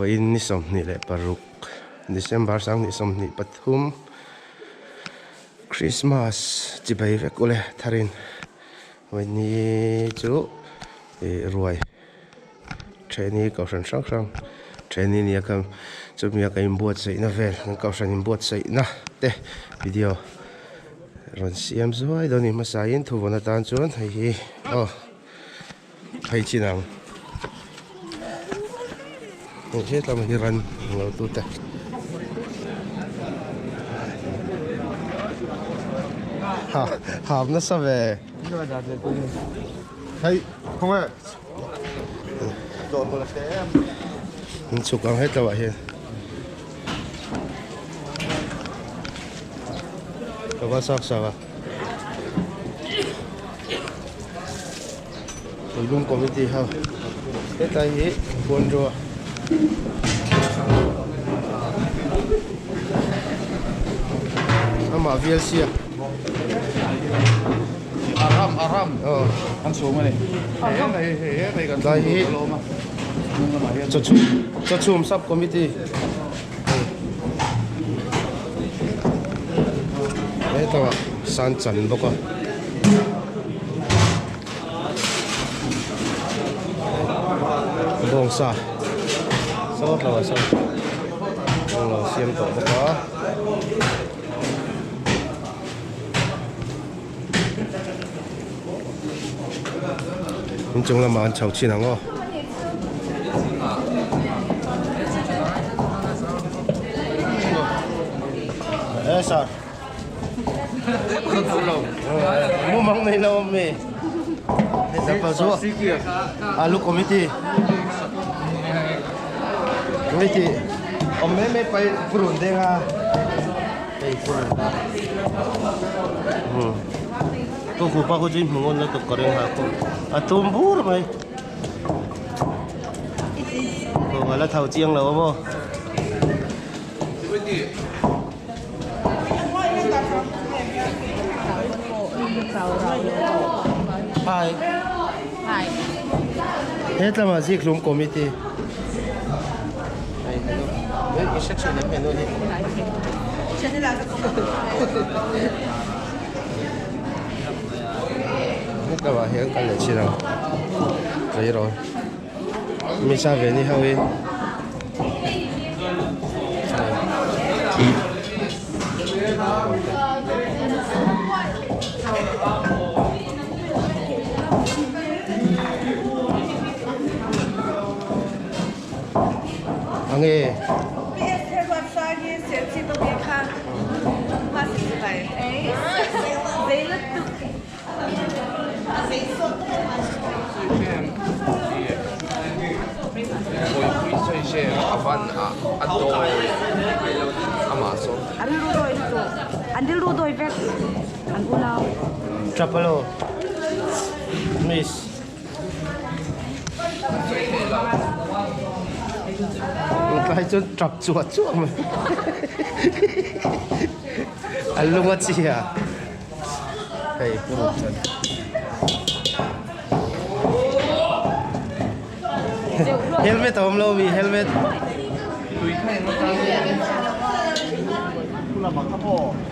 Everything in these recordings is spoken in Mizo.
Vawiin ni 26 December 2023 Christmas chibai vek ule tharin vawiin ni chu ih ruai Theni kohhran hrang hrang theni nia ka chumi a ka inbuatsaihna vel kan kohhran inbuatsaihna te video rawn siam zuai dawn a ni hmasa in thuvawn atan chuan hei hi aw phei chin ang hei heta lam hi ran englo tute. Ha hap nasa ve. Hei khawnge. An chhuk ang hetlo ah hian ka va sak sak a Tuilum committee ho hetlai hi Puanrua amah VLC a. Aram aram an chhum a ni. Tlai hi chawchhum sub committee hetah san chan bawk a. Bawngsa saw tlauh ah sawn bawng lo siam tawh bawk a. Inchung lamah an chho chin ang aw. Eh sir. Mumang nei lo mi. Heta chu alu committee. Committee. Om me me pai purun denga. Hei purun a. Tu khu pa khu chu hmu ngun lutuk ka ring ha khu. A tum bur mai. Kawng a la tho chiang lo a maw. Hi. Hi. Hetlama Zikhlum Committee. Hei hello. Hei i hre thin em henu hi. Hetlama hian kan leh chin ang. Tleirawl. Mi sa ve ni ho hi. Ange. Chapalo Miss Tlai chu tap chuah chuah mai a lung a chhia. Hei purun chan. Helmet a awm lo mi helmet.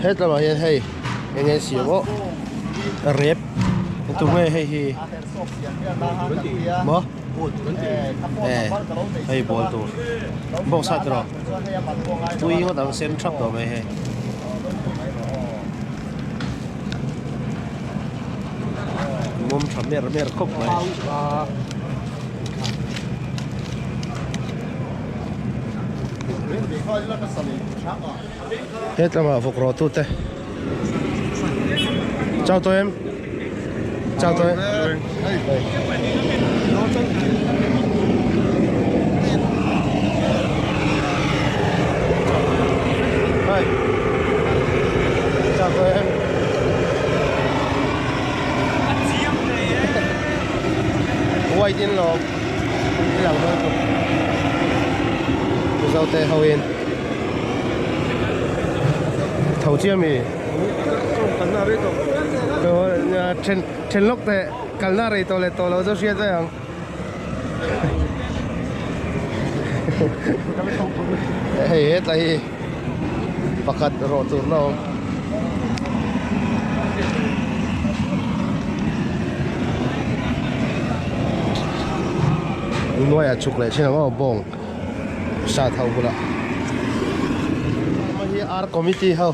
Hetlam ah hian hei eng nge siam aw rep tunge hei hi maw eh hei ball tur box a tiraw tui ngawt ang sen thap tawh mai hei. Mawm tha mer mer khawp mai. Hetlama vawk rawh tu te. Chau tawh em? Chau tawh em? Hei. Chau tawh em? White in lawm. I lang dawn chu. Mizo te ho in. Tho chiah mi. Then then lawk teh kalna rei tawh leh tawh lo chu hriat vek ang. Hei hetlai hi pakhat rawh tur na awm. Hnuaiah chhuk leh thin ang aw bawng sat ho bulah. Hei hi ar committee ho.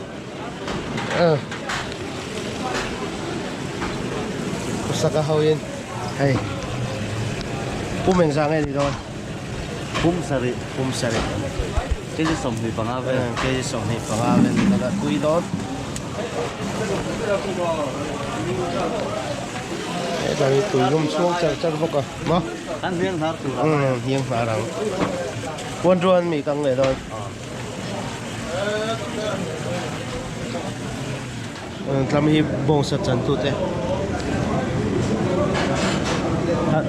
Khawsaka ho in hei pum engzah nge ni dawn? Pum sarih. Pum sarih. Kg 25 vel. Kg 25 vel ni dawn a tui dawn. Hetlai hi tui lum chhung char char bawk a maw? An hniang hnar tur ang. Hniang hnar ang. Puan ruan mi kang leh dawn. Tlam hi bawngsa chan tu te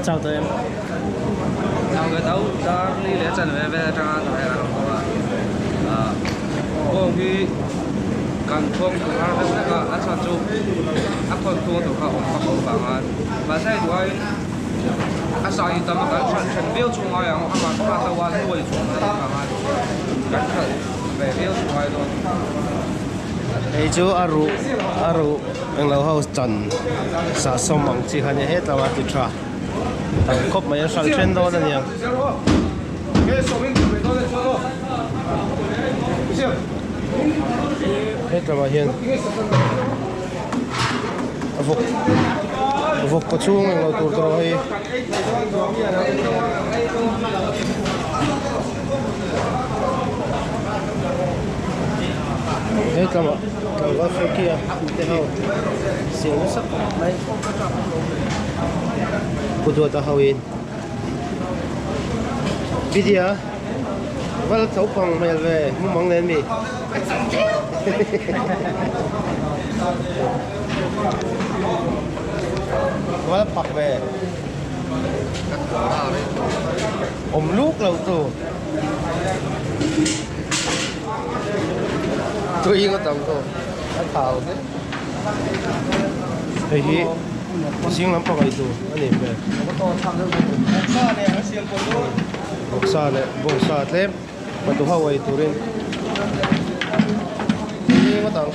chau tawh em? Chau ve tho, dar ni leh chan ve vel atanga tawh hian a rawn kawm a, bawng hi kan thawng tur har deuh hlek a, a chhan chu a thawn thung tur kha a awm vak loh vang a, mahse hei duh aiin a sa hi tam a kan hralh then viau chu ngai ang, amah hma ho a nuai chuang a nih vang a kan hralh ve viau chu ngai dawn. Hei chu a ruh a ruh englo ho chan sah sawm ang chi kha nia hetlama ti tha tam khawp mai a hralh then dawn a niang. Hetlama hian a vawk vawk kaw chhung englo tur te rawh hei. He tlangah tlangval Frankie-a te ho siam nasa khawp mai Pu Duata ho in Vidya val naupang hmel ve mumang nen mi val pak ve awm luk lo tu. Tui ngawt ang aw a thau hle. Hei hi zing lampang ei tur a ni hmel. Vawksa leh bawngsa tlem patu ho ei turin tui ngawt ang.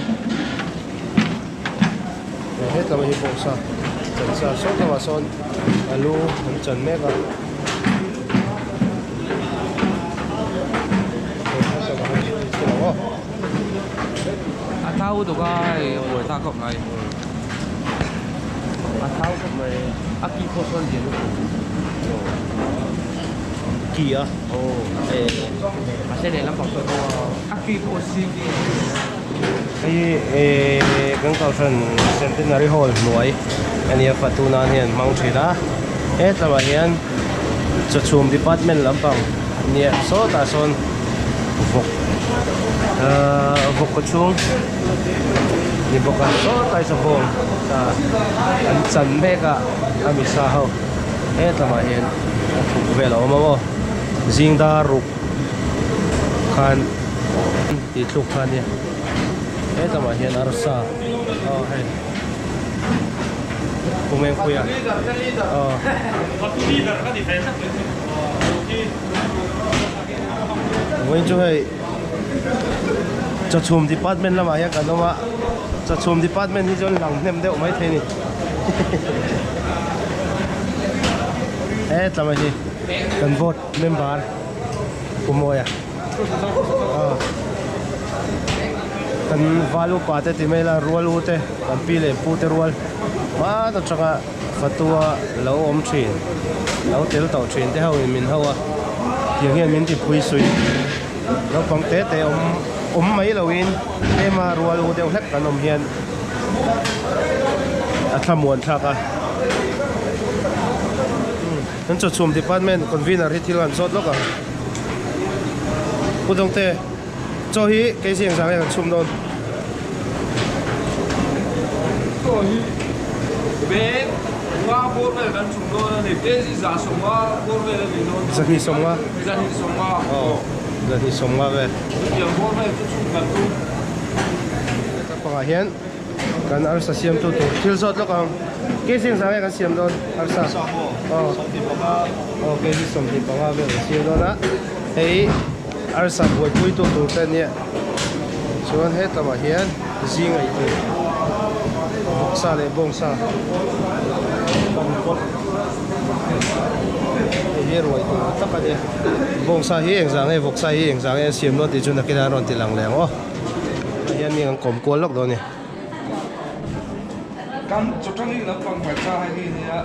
Hetlama hi bawngsa chan sa saw tlangah sawn alu an chan mek a. A thau tuk a hei buai thlak khawp mai a thau khawp mai a ki pawh sawn lian lutuk ki a aw mahse lehlam pang sawn a ki pawh sing hei kan kohhran centenary hall hnuai a nia fatu nan hian hmang thin a hetlamah hian chawchhum department lampang nia sawtah sawn vawk ahh vawk kaw chhung ni bawk a sawtlai saw bawng an chan mek a a misa ho hetlamah hian a thuk vel a awm a maw zing dar ruk khan tih thluk kha ania hetlamah hian arsa aw hei Pu Mengpuia aw. Vawiin chu hei chawchhum department lamah hian kan awm a chawchhum department hi chuan lang hnem deuh maithei a ni hetlama hi kan board member Pu Mawia kan val upa te ti mai ila rual u te kan pi leh pu te rual hma atanga Fatua lo awm thin lo tel tawh thin te ho in min ho a tiang hian min ti phui sui naupang te te awm awm mai lo in tlema rual u deuh hlek kan awm hian a thlamuan thlak a kan chawchhum department convener hi thil an zawt lawk ang Pu Dawngte chaw hi kei zing zang hian an chhum dawn. Chaw hi bag nga bawr vel kan chhum dawn a ni. Kg 150 bawr vel a ni dawn. 150. 150. Aw, 150 vel. Chutiang bawr vel chu chhum kan tum. Heta pangah hian kan arsa siam tu tur thil zawt lawk ang. Kg zing zang hian kan siam dawn arsa. Aw, aw kg 25 vel kan siam dawn a. Hei arsa buaipui tu tur te ania chuan hetlamah hian zing a eitur vawksa leh bawngsa kan pawlh hei hi ruai tur tak ania bawngsa hi engzah nge vawksa hi engzah nge a siam dawn tih chu nakinah a rawn ti lang leh ang aw tah hian mi an kawm kual lawk dawn a ni. Kan chawṭani lampang hmarcha hei hi nia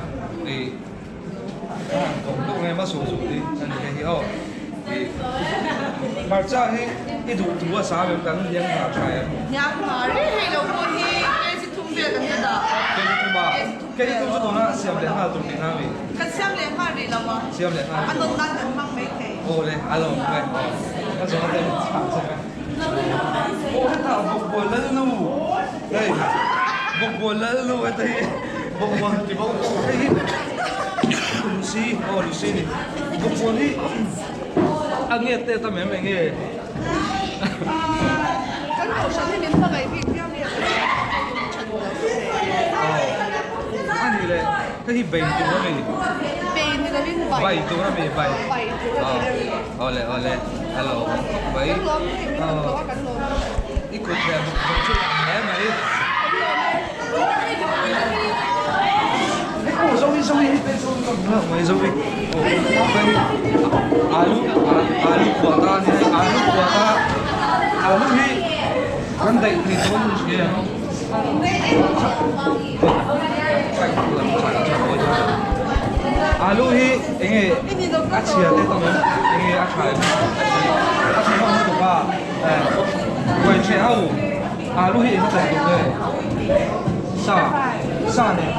ih. Lucy aw Lucy ni bawkbawn hi a nge te tam em enge Kan kohhran hi min hmangaih bik viau nge a ni le hei hi bei tur a mi Bei ni lovin bai bai tur a mi bai bai tur a mi awle awle a lo awm khawp mai Kan lawm hei min rawn tlawh a kan lawm i kut leh bawkbawn chu a ang hle mai. Alu hi enge a chhia te tam em enge a tha em a tha hlawm lutuk a ruaitheh ho Alu hi eng atan duh nge? Sa sa nen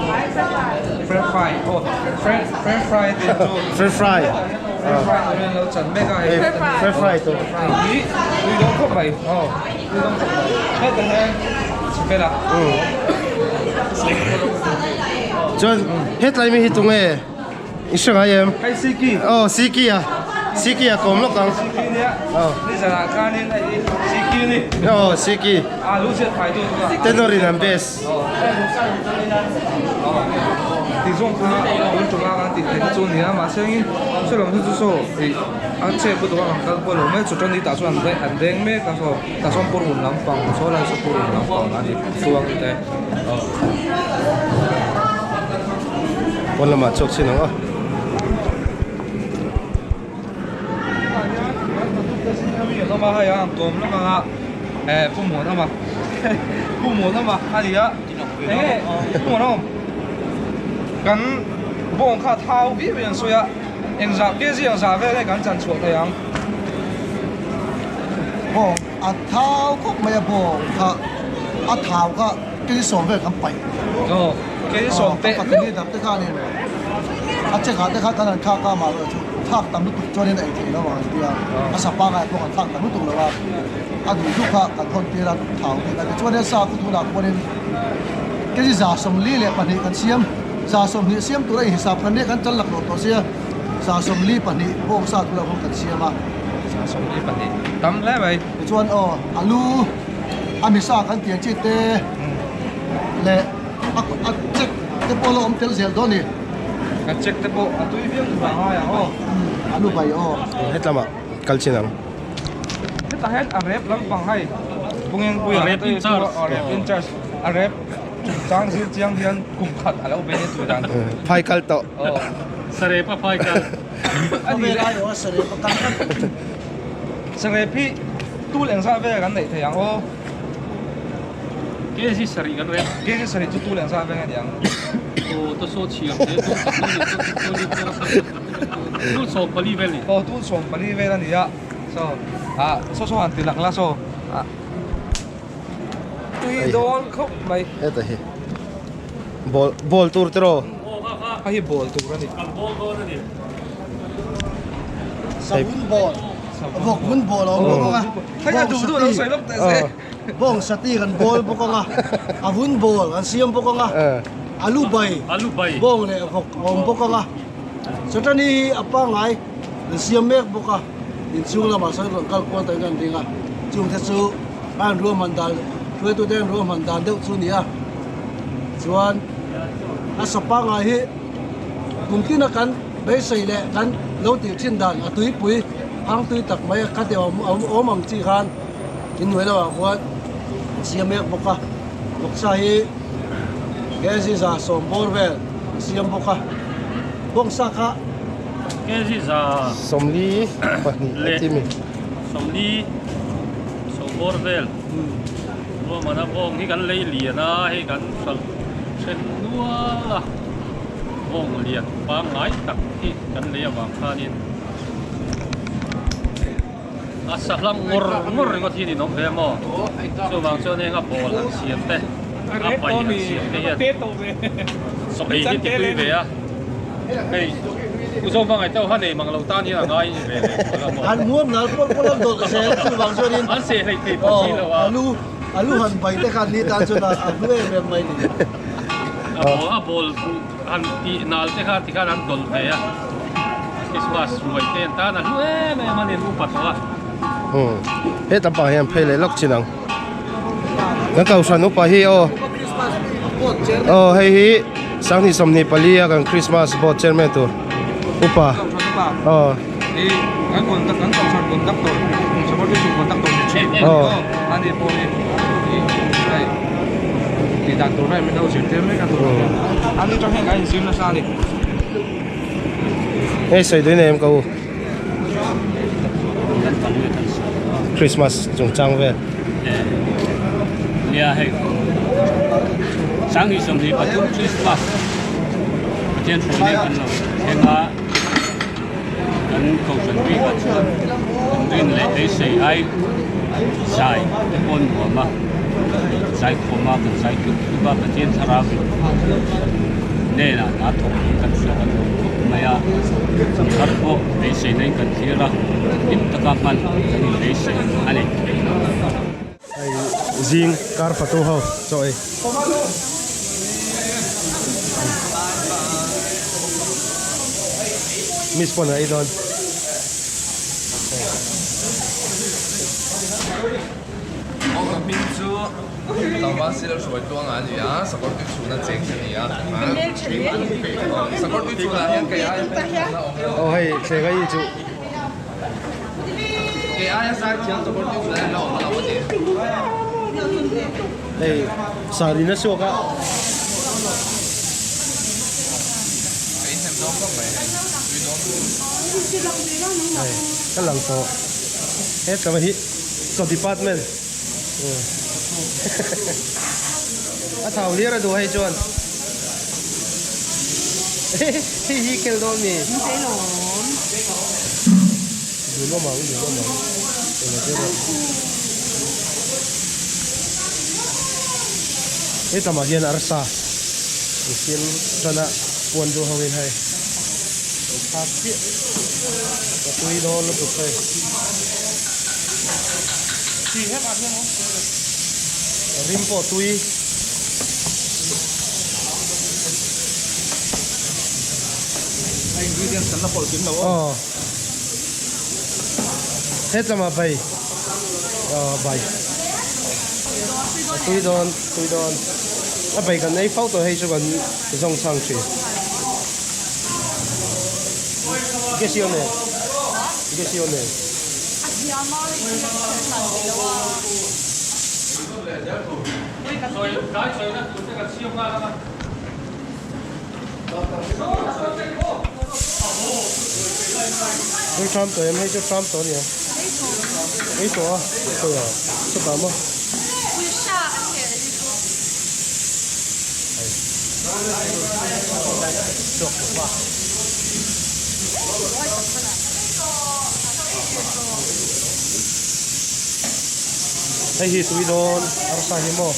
french fry aw french french fry te chu french fry french fry tur hian lo chan mek a hei french fry tur hi tui dawn khawp mai aw tui dawn khawp mai hetah hian chhipel a chuan hetlai mi hi tunge I hre ngai em? Hei Siki. Aw Siki a. Siki a kawm lawk ang. Siki nia. Aw. Nizanah khanin hei Siki ni. Aw Siki. Alu chiat phai tu tu a. Tenor in an best. Aw. Ti zawng kha tun tuma kan tih theih chu nia mahse engin sawi lam chu saw ih a chep lutuk a kan kal pawh lo mai chu tani tah chuan an deng mek a saw tah chuan purun lampang saw lai saw purun lampang a ni chuang te aw. Pawn lamah chhuak chin ang aw. Kan bawng kha thau viau in an sawi a engzah kg engzah vel nge kan chan chhuah thei ang. Bawng a thau khawp mai a bawng kha a thau kha kg sawm vel kan paih. Aw kg sawm teh meuh. Ni dang te khanin a chekah te khan kan han thlak a mah erawh chu thlak tam lutuk chuanin a ei theih lo ang tia a sapa ngai pawh kan thlak tam lutuk lo a a duh duh kha kan hawn tir a thau bik a tichuanin sa khu tunah khuanin kg 42 kan siam 20 siam tura inhisap kan nia kan chal laklawh tawh sia 22 bawng sa tunah khuan kan siam a. 22 tam hle mai. Tichuan aw alu a misa kan tiang chi te leh a a check te pawh a la awm tel zel dawn a ni. A check te pawh a tui viau tur ang ai ang aw. Alu bai aw. Hetlamah kal chin ang. Hetah hian a rep lampang hei Bungengpuia A rep in charge. A rep in charge. A rep chungchang zir chiang hian kum khat a lo bei a tui dan tur. Phai kal tawh. Aw. Sarep a phai kal. Khawvel ai aw a sarep a kal kal. Sarep hi tul engzah vel kan neih thei ang aw. Kg sarih kan rep. Kg sarih chu tul engzah vel nge ni ang. Aw ta saw chhiar te tul tul tul 14 vel ni. Aw tul 14 vel a ni a. So ah saw saw han ti lang la saw ah tui dawn khawp mai. Heta hi ball ball tur te rawh. Hei hi ball tur a ni. Kan ball dawn a ni. Savun ball vawk vun ball a awm bawk ang a. Hei a duh duh lo sawi lawk teh se. Bawng sati kan ball bawk ang a, a vun ball an siam bawk ang a, alu bai bawng leh vawk a awm bawk ang a. Chutani hi a pangngai an siam mek bawk a, inchhung lamah sawn rawn kal kual tawhin an ring a, chungte chu a an ruahman dan hruaitute an ruahman dan deuh chu a ni a. Chuan a sa pangngai hi kum tina kan beisei leh kan lo tih thin dan a tuipui. Hang tui tak mai a khati awm awm ang chi khan inhnuai lamah khuan an siam mek bawk a, vawksa hi kg 110 bawr vel an siam bawk a, bawngsa kha kg za 42 a ti mi. 40 bawr vel ruahmana bawng hi kan lei lian a, hei kan hralh then nual a, bawng lian pangngai tak hi kan lei avang khanin. A sa hlang ngawr ngawr ringawt hi a ninawm ve maw? Chuvang chuan heng a ball han siam te, a pai han siam te hian chaw ei hi ti tui ve a. Hei U Zawmva ngaihtuah kha nei mang lo tan hian a ngai ve leh kual a maw? Han muam nal pawlh pawlh an dawlh zel a chuvang chuanin An seh hleih thei pawh si lo a. Alu alu han bai te khan ni tan chuan a hlu em em mai ni. A ball a ball Han tih nal te kha tikhan an dawlh ve a, Christmas ruai te an tan a hlu em em a ni an upa tawh a. Umm he tam pang hian phei leh lawk chin ang. Kan kohhran upa hi aw aw hei hi sanghnih 24 a kan Christmas board chairman tur upa aw. Kan kan kohhran conductor conductor ni thin aw ani pawh hi hei tih dan tur vel min lo zirtir mek a ani tang hian kan inzir nasa a ni. Hei sawi duin em ka u Christmas chungchang vel. Nia hei sanghnih 23 Christmas Pathian hruai nen kan lo thleng a. Kan kohhran bikah chuan kan rin leh beisei ai zai te pawh an nuam a, zai khawm a, kan zai tlup tlup a, Pathian thlarau in hnenah hna thawk hi kan hria kan awm khawp mai a, kum thar pawh beisei na in kan thlir a, hlim taka hman kan in beisei a ni. Hei zing kar fatu ho chaw ei. Miss pawn a ei dawn. Aw ka hming chu tlangval silo hruai tuang a ni a, sakawr tui chhuna cheng ka ni a. Sakawr tui chhunah hian kei ai Aw hei thleng a i chu. Hei sari na suak a. Hei ka lang tawh he tlama hi chaw department a thau hlir a duh hei chuan hei hi khel dawn mi. Dun awm ang dun awm ang englo te erawh hetamah hian arsa an siam tan a puan duh ho in hei an thlak chiah a tui dawn lutuk hei rim pawh tui. A ingredients kan la pawlh kim lo aw. Hetlama bai aw bai a tui dawn tui dawn a bai kan ei fo tawh hei chu kan zawng chhang thin Gesio nen Gesio nen. Hei tram tawh em hei chu tram tawh ania ei tawh a khawi ah chutah maw hei hi tui dawn arsa hi maw.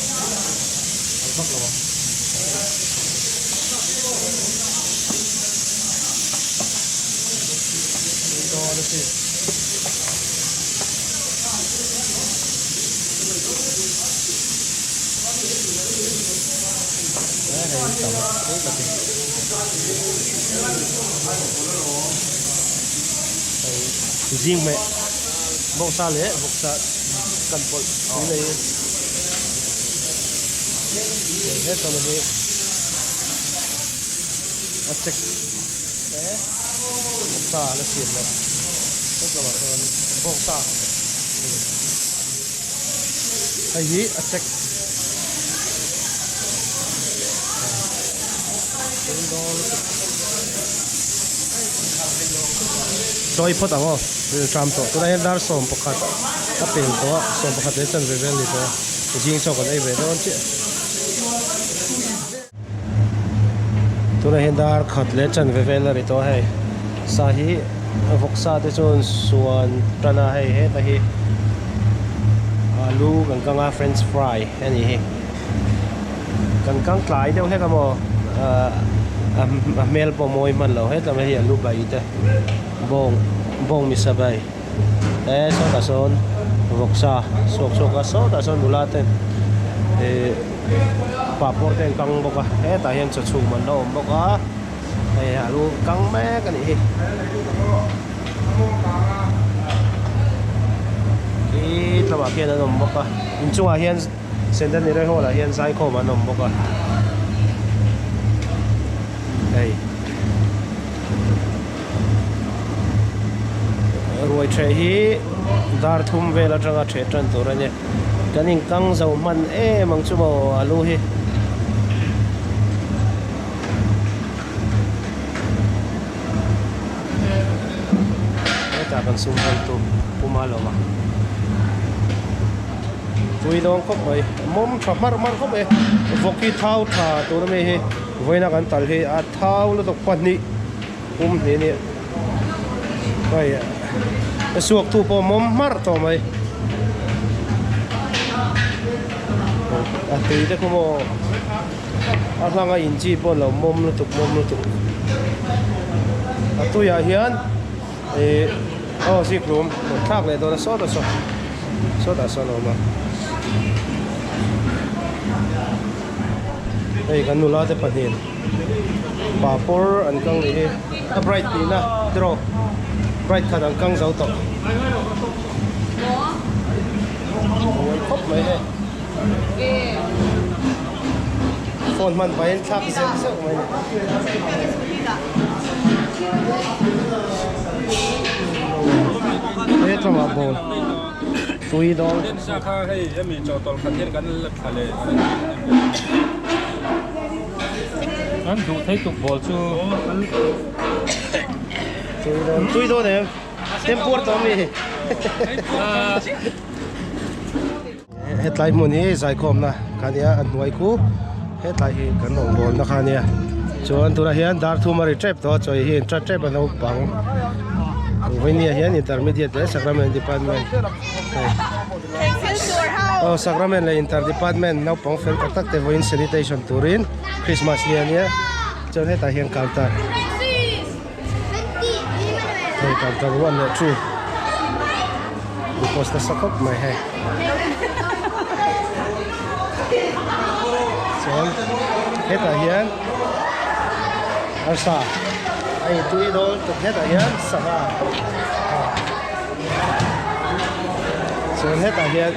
Zing hmeh bawngsa leh vawksa kan pawlh tui nei in. He tawna hi a check hle sa a la siam loh Sawtlamah sawn bawngsa hei hi a chek chawi phawt ang aw rilṭam tawh tunah hian dar 11 a pel tawh a 11 leh chanve vel a ni tawh a zing chaw kan ei ve dawn chiah. Tunah hian dar khat leh chanve vel a ri tawh a hei sa hi vawksa te chuan suan tan a hei heta hi alu kan kang a french fry a nih hi kan kang tlai deuh hlek a maw ahh a hmel pawh mawi hman lo hetlai mai hi alu bai te bawng bawng misa bai e sawtah sawn vawksa suak chhuak a sawtah sawn nula ten ihh. Papawr te an kang bawk a hetah hian chaw chhum an la awm bawk a hei alu kang mek a nih hi khi tlawmah khian an awm bawk a inchungah hian centenary hall ah hian zaikhawm an awm bawk a hei ruai ṭheh hi dar thum vel aṭanga ṭheh ṭan tur a nia. Kan inkang zo hman em ang chu maw alu hi. Hetah kan sum hman tu pum a lawm a. Tui dawn khawp mai. Mawm tha hmarh hmarh khawp mai. Vawk hi thau tha tur ami hi vawiina kan tal hi a thau lutuk pahnih pum hnih a nia. Hei a suak tu pawh mawm hmarh tawh mai a tui te khu maw a hlang a in chi pawh lo mawm lutuk mawm lutuk a tuiah hian ih aw zikhlum thlak leh dawn a sawtah sawn sawtah sawn a awm a hei kan nula te pahnih Papawr an kang nih hi a bright tihna tiraw bright khat an kang zo tawh mawi khawp mai hei phone hman pahin thlak zeuh zeuh mai ni he tlangah ball tui dawn. An duh thei tuk ball chu. Tui dawn tui dawn em tempuar tawh mi hetlai hmun hi zaikhawmna kha nia a hnuai khu hetlai hi kan rawngbawlna kha nia chuan tunah hian dar thum a ri tep tawh a chawi hi in tap tep a naupang vawinia hian intermediate leh sacrament department hei. Aw Sacrament leh Inter Department naupang fel tak tak te vawiin sanitation turin Christmas ni a nia chuan hetah hian counter hei counter 1 leh 2 glucose nasa khawp mai hei chuan hetah hian arsa a intui dawn tuk hetah hian sangha. Chuan hetah hian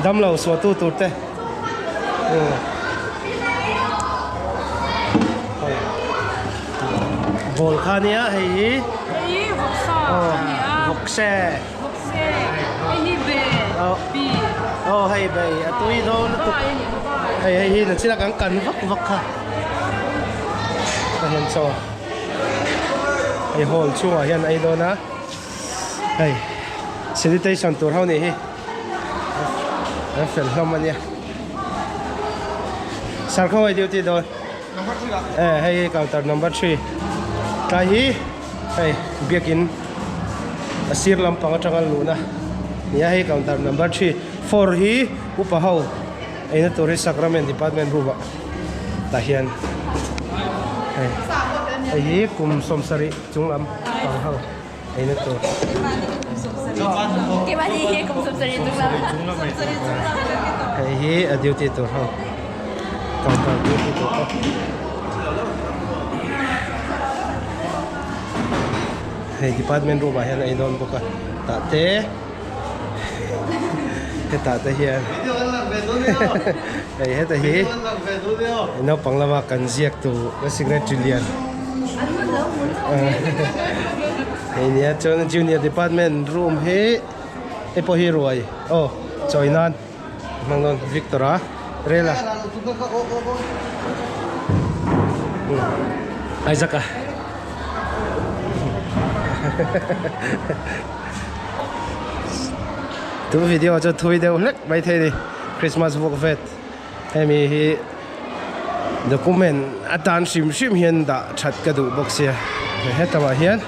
damlo suahtu tur te ball kha nia hei hi Hei hi vawksa a ni a. Vawkse. Vawkse. Hei hi be. Bi. Aw hei bei a tui dawn lutuk. Vai a ni vai. Hei hei hi nachina kan kan vak vak kha. Ka hian chaw. Hei hall chhungah hian a ei dawn a hei sanitation tur ho nih hi an fel hlawm a nia sir khawngaih duty dawn e hei hi counter number 3 tlai hi hei biakin a sir lampang atanga luhna nia hei counter number 3 4 hi upa ho eina tur hi sacrament department room ah tah hian hei hei hi kum 70 chung lam pang ho eina tur hei hi a duty tur ho counter duty tur ho hei department room ah hian a ei dawn bawk a tah te Hetah te hian hei heta hi naupang lama kan ziak tu ka secretary lian. Hei nia chuan junior department room hi hei pawh hi ruai aw chawi nan hmang dawn Victor a rel a Isaac a tu video chu thui deuh hlek mai thei ni Christmas vuk vet hemi hi document atan hrim hrim hian dah that ka duh bawk sia hetlangah hian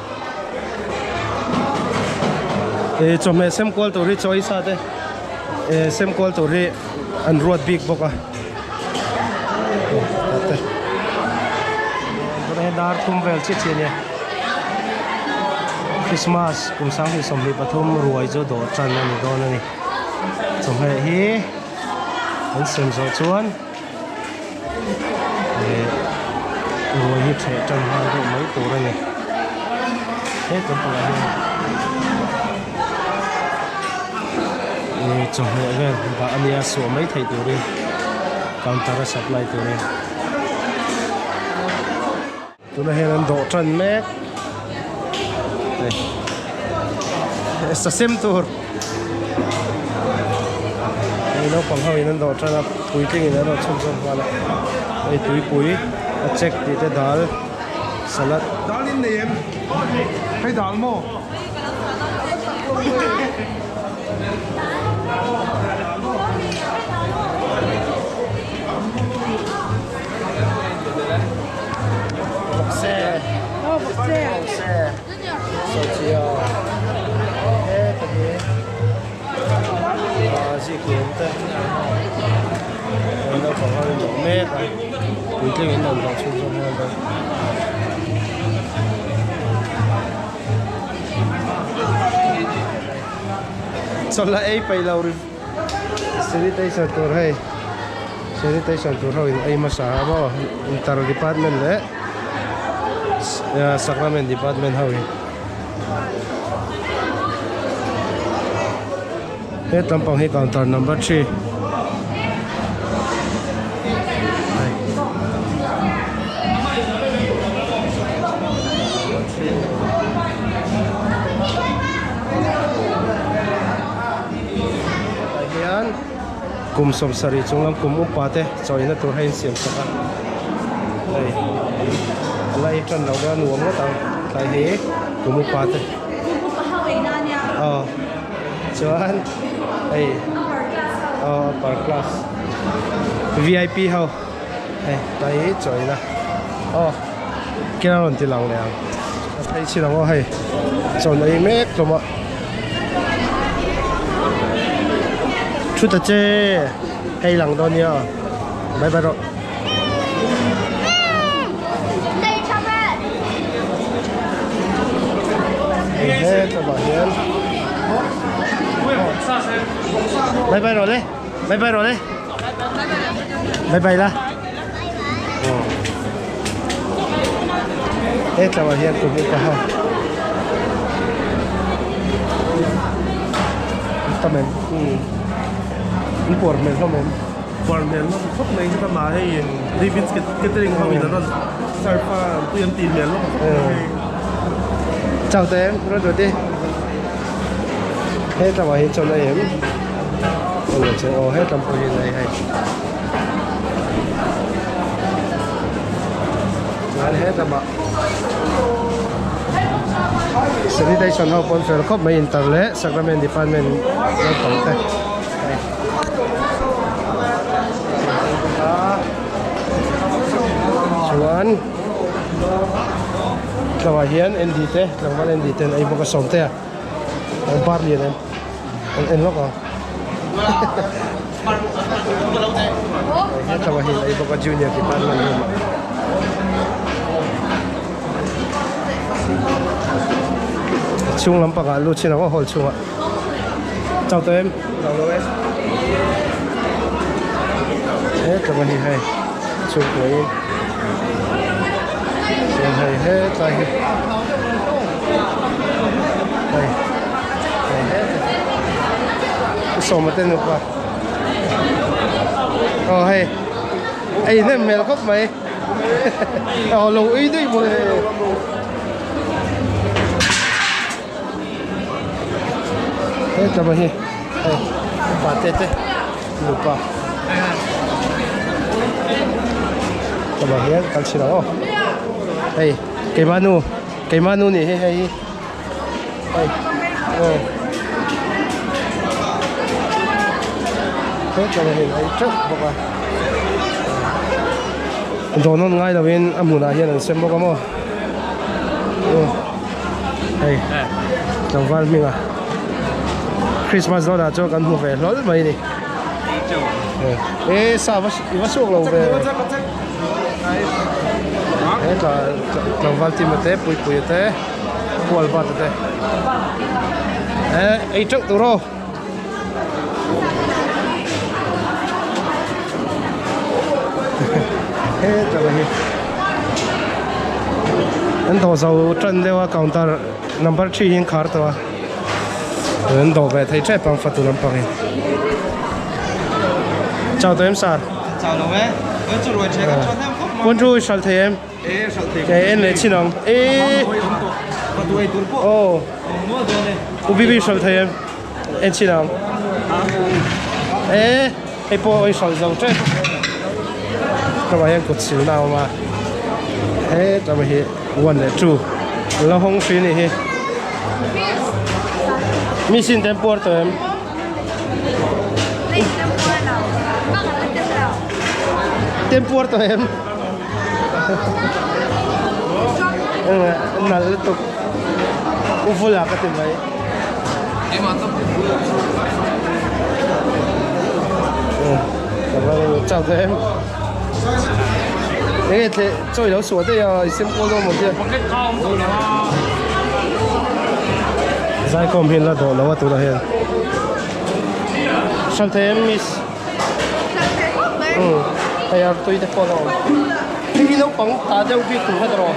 ih chawhmeh sem kual tur hi chawi sa te eh sem kual tur hi an ruat bik bawk a dar thum vel chiah chiah a nia Christmas kum 2023 ruai chu dawh tan a ni dawn a ni chawhmeh hi. An sem zawh chuan eh ruai hi ṭheh ṭan nghal deuh mai tur a ni. He templeah hian eh chawhmeh vel dah a nia suah mai theih turin counter a supply turin. Tunah hian an dawh tan mek hei sasem tur hei naupang ho in an dawh tan a puitling in an rawn chhunzawm nghal a hei tuipui a chek tih te dal salad Dal in nei em? Hei dal maw? Chawlh a ei peih lo Sanitation tur hei sanitation tur ho in ei hmasa a maw inter department leh sacrament department ho in he lampang hi counter number three Tah hian kum 70 chung lam kum upa te chawina tur hi a insiam sak a hei a la ei tan loh deuh a nuam ngawt ang tlai hi kum upa te aw chuan hei aw upper class vip ho hei tlai hi chawina aw kil a rawn ti lang leh ang a phei chin ang aw hei chawn ei mek hlawm a. Thu ta che hei lang dawn nia bye bye rawh. Hei hetlawmah hian bye bye rawh le bye bye rawh le bye bye la hetlawmah hian kum upa ho tam em an puar hmel hlawm em puar hmel hlawm khawp mai heta mah hei David's catering ho in an rawn serve a an pui an tih hmel hlawm khawp mai chau ta em rawn rawt i hetlawmah hian chawn a em aw hetlam pawh hian a ei hei. Chuan hetlama sanitation ho pawn fel khawp mai intar leh sacrament department naupang te hei chuan tlangah hian ND te tlangval ND te an ei bawk a sawm te a an bar lian em an en lawk ang. Hetlangah hian ei bawk a junior department room ah. A chhung lampangah lut chin ang aw hall chhungah. Chau tawh em? Chau lo e. Hetlangah hi hei chhungkuain chuan hei hetlai hi hei hei hetlai Sawma te nupa. Aw hei ei hnem hmel khawp mai aw lo ui daih maw le. Hetlama hi hei upa te te nupa tlama hian kal chhin ang aw hei keimah nu keimah nu nih hi hei hi hei aw hetlama hian a ei teuh bawk a dawhnawn ngai lovin a hmunah hian an sem bawk a maw aw. Hei tlangval hminga Christmas dawnah chuan kan hmu ve hlawl mai ni. E sa va i va suak lo ve. He tla tlangval team te pui pui te kual bat te. E ei teuh tur aw. He tla hi an dawh zo tan deuh a counter number 3 hi an khar tawh a an dawh ve thei tep ang fatu lampang in chau tawh em sir Chau lo e kan chu ruai ṭheh kan chuan em khawp mai Puan thu i hralh thei em e hralh thei e en leh chin ang e fatu ei tur pawh aw awm nual dawn e u bibi hralh thei em En chin ang. E hei pawh a inhral zo tep. Tlawmah hian kut silna a awm a. He tlawmah hi 1 leh 2 an lo hawng hri a nih hi. Mi sin te an puar tawh em? Te an puar tawh em? Nalh lutuk. U vula ka ti mai. Chau tawh em? Enge tle chaw i lo suah daih a i sem kual dawn maw tia. Zaikhawm hian la dawh lo a tunah hian. Hran thei em miss? Hei a tui te pawh a la awm. Hei hi naupang ta deuh bik tur kha tawh.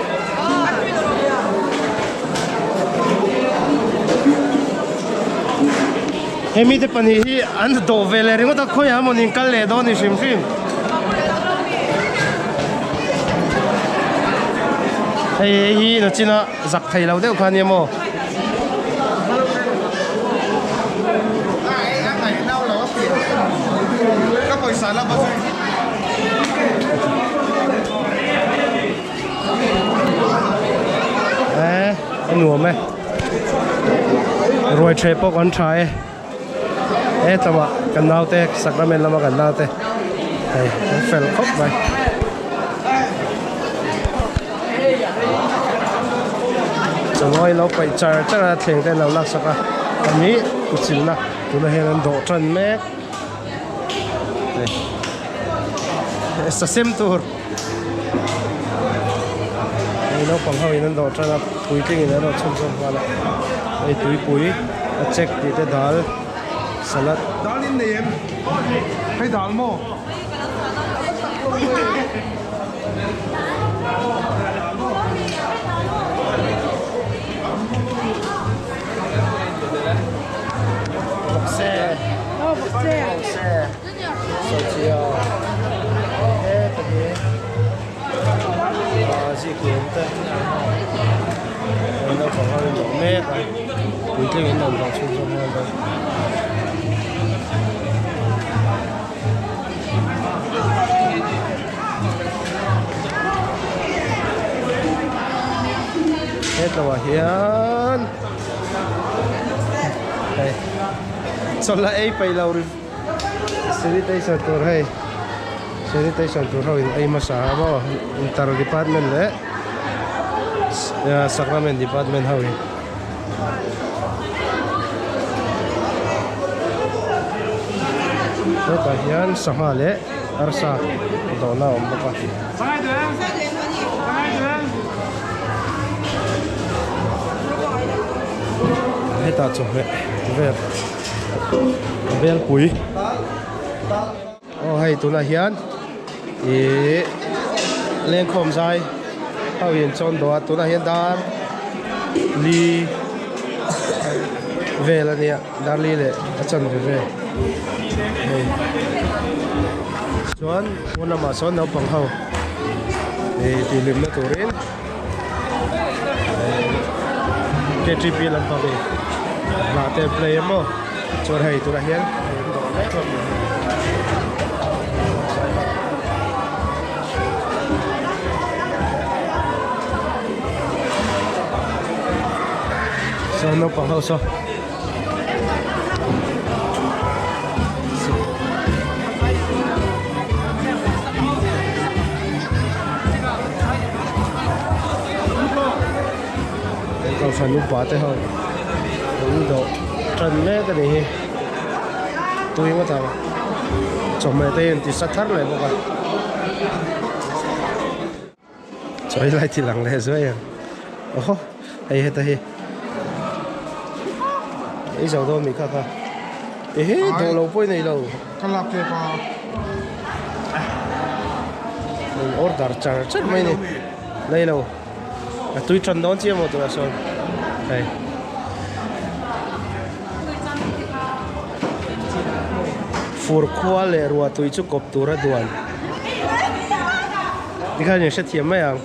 He mite pahnih hi an dawh ve leh ringawt a khawiah emaw nin kal leh dawn ni hrim hrim. Hei hei hi nachina zak thei lo deuh kha nia maw. Eh a nuam e ruai threh pawh kan tha e he tlawmah kan naute sacrament lama kan naute hei an fel khawp mai. Chawngawi lo paih char char a thleng te an lo laksak a ani kuchilna tunah hian an dawh tan mek hei sasem tur. Hei naupang ho in an dawh tan a puitling in an rawn chhunzawm nghal a hei tuipui a chek tih te dal salad. Dal in nei em? Hei dal maw? Vawkse. Vawkse. Vawkse. Sawchia heta hi ah zikhlum te naupang ho in dawh mek a puitling in rawn dawh chhunzawm nghal dawn. Hetlo ah hian hei chawlh a ei peih lo ri. Sanitation tur hei sanitation tur ho in ei hmasa a maw inter department leh sacrament department ho in hetah hian sangha leh arsa dawhna a awm bawk a. Hetah chawhmeh vel. Velpui aw hei tunah hian ihh lengkhawm zai ho in chawn dawh a tunah hian dar li vel a nia dar li leh a chanve vel hei chuan pawn lamah sawn naupang ho ih tihhlimna turin. Ktp lampang hi hla te play a maw. Chuan hei tunah hian hei an dawr mek hlawm ni hi. Saw naupang ho saw. Kohhran upa te ho an dawh tan mek a ni hi tui ngawt ang chawhmeh te hi an ti sa thar leh bawk a chawi lai thil ang leh zuai ang aw hei heta hi ei zo dawn mi kha kha ehe dawh lo pawh i nei lo ka lak tep a order char char mai a ni nei lo. A tui tan dawn chiah maw tunah sawn hei. Fur khua leh ruah tui chu kawp tura duan. Tikhan in hrethiam mai ang.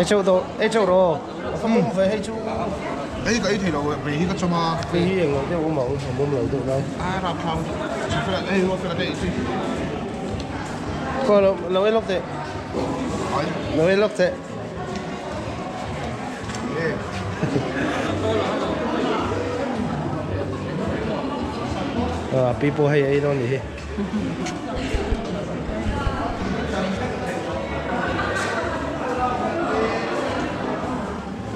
Ei chauh daw, ei chauh rawh. A fam ve hei chu. Ei ka ei thei lo vei hi ka chawm a. Hei hi englo deuh awm ang, a mum lo deuh lai. A rap thau chhifela ei ruah fela te ei chi. Khaw lo lo ei lawk teh. Ai. Lo ei lawk teh. A pi pawh hei ei dawn nih hi.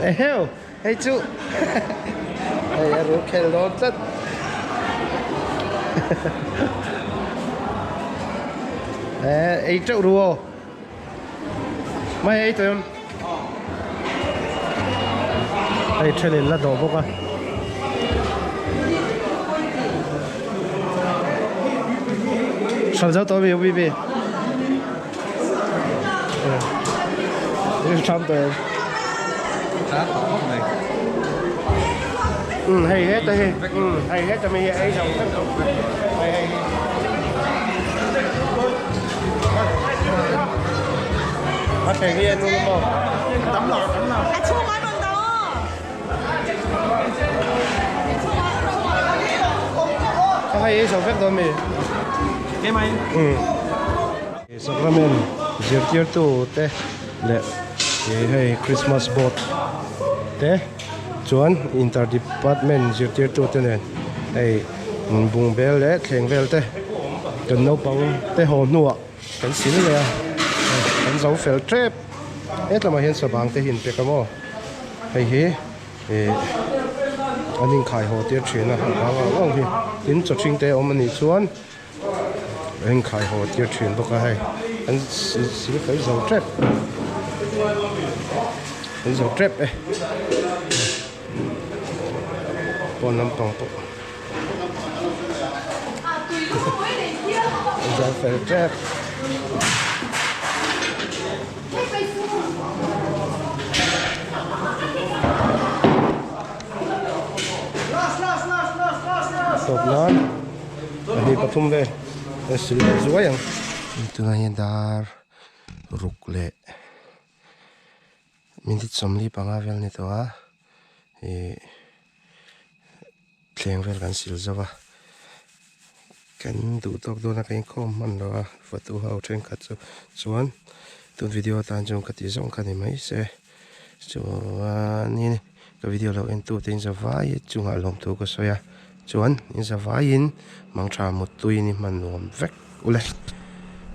Eheu hei chu hei a ru khel dawn tlat eh ei teuh ru aw mai ei tawh em hei thenin la dawh bawk a. Hral zo tawh mi u bibi. Tham tawh em. Ừ, hei hết rồi. Ừ, hei hết cho mi ei zo vek. Hei hei. A thei hi a nu maw? Tam lo, tam lo. A chhung an rawn dah aw. Ka hei ei zo vek dawn mi. Keimah in. Ừ. Sacrament zirtirtu te leh hei Christmas board te chuan inter department zirtirtu te nen hei bungbel leh thleng vel te kan naupang te haw hnuah kan sil leh a kan zo fel tep hetlamah hian sabang te hi an pek a maw hei hi ih an inkhai haw tir thin a a bang ang ang hi tin chaw hring te a awm anih chuan. A inkhai haw tir thin bawk a hei an sil fel zo tep an zo tep e pawn lampang pawh an zo fel tep. Tawp nan. Pahnih pathum vel a sil leh zuai ang. Tunah hian dar ruk leh minute sawmli panga vel ni tawh a ih thleng vel kan sil zo a kan duh tawk dawn a kan inkhawm hman lo a fatu ho thenkhat chu chuan tun video atan chuan ka tih zawng kha ni mai se chuanin ka video lo en tu te in zavai chungah lawmthu ka sawi a chuan in zavaiin mangtha muttuiin i hman nuam vek ule.